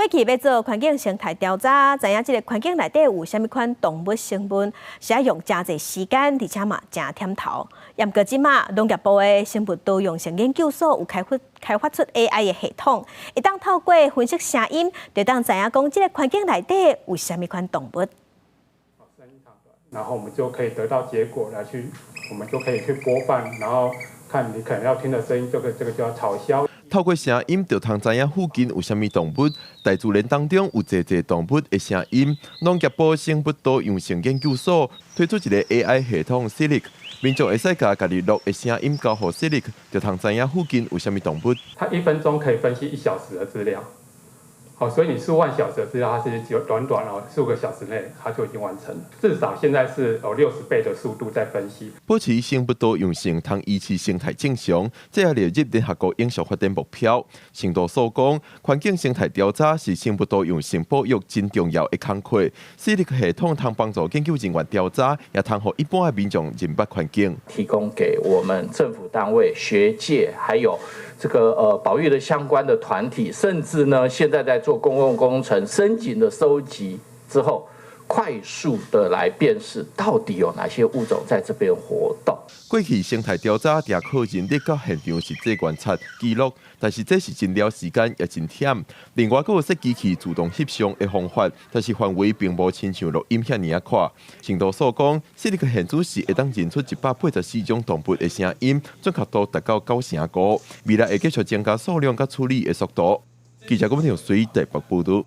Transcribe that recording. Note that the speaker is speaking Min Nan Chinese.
過去欲做環境生態調查，知影這个環境內底有啥物款動物成分，是愛用誠濟時間，而且嘛誠忝頭。毋過這馬農業部的生物多樣性研究所有開發出 AI 的系統，會當透過分析聲音，就當知影講這个環境內底有啥物款動物。然後我們就可以得到結果來去，我們就可以去播放，然後看你可能要聽的聲音，這個叫草鴞。透過聲音就通知影附近有啥物動物，大自然當中有濟濟動物的聲音。農業部生物多樣性研究所推出一个 AI 系統 Silic，民眾會使共家己錄的聲音交予 Silic，就通知影附近有啥物動物。它1分鐘可以分析1小時的資料，好，所以你數萬小時的資料，它是只有短短哦數個小時內，它就已經完成了。至少現在是有60倍的速度在分析。保持生物多樣性，通維持生態正常，這也列入聯合國永續發展目標。生多所講，環境生態調查是生物多樣性保育真重要的工課。Silic 系統通幫助研究人員調查，也通予一般的民眾認捌環境。提供給我們政府單位、學界，還有這個保育的相關的團體，甚至呢，現在在做公共工程聲景的收集之後，快速的來辨識到底有哪些物種在這邊活動。過去生態調查定靠人力到現場實際觀察記錄，但是這是真了時間，也真忝。另外，閣有設機器自動翕相的方法，但是範圍並無親像錄音遐爾仔闊。生多所講，這個現主是會當認出184種動物的聲音，準確度達到95%。未來會繼續增加數量佮處理的速度。記者郭文水台北報導。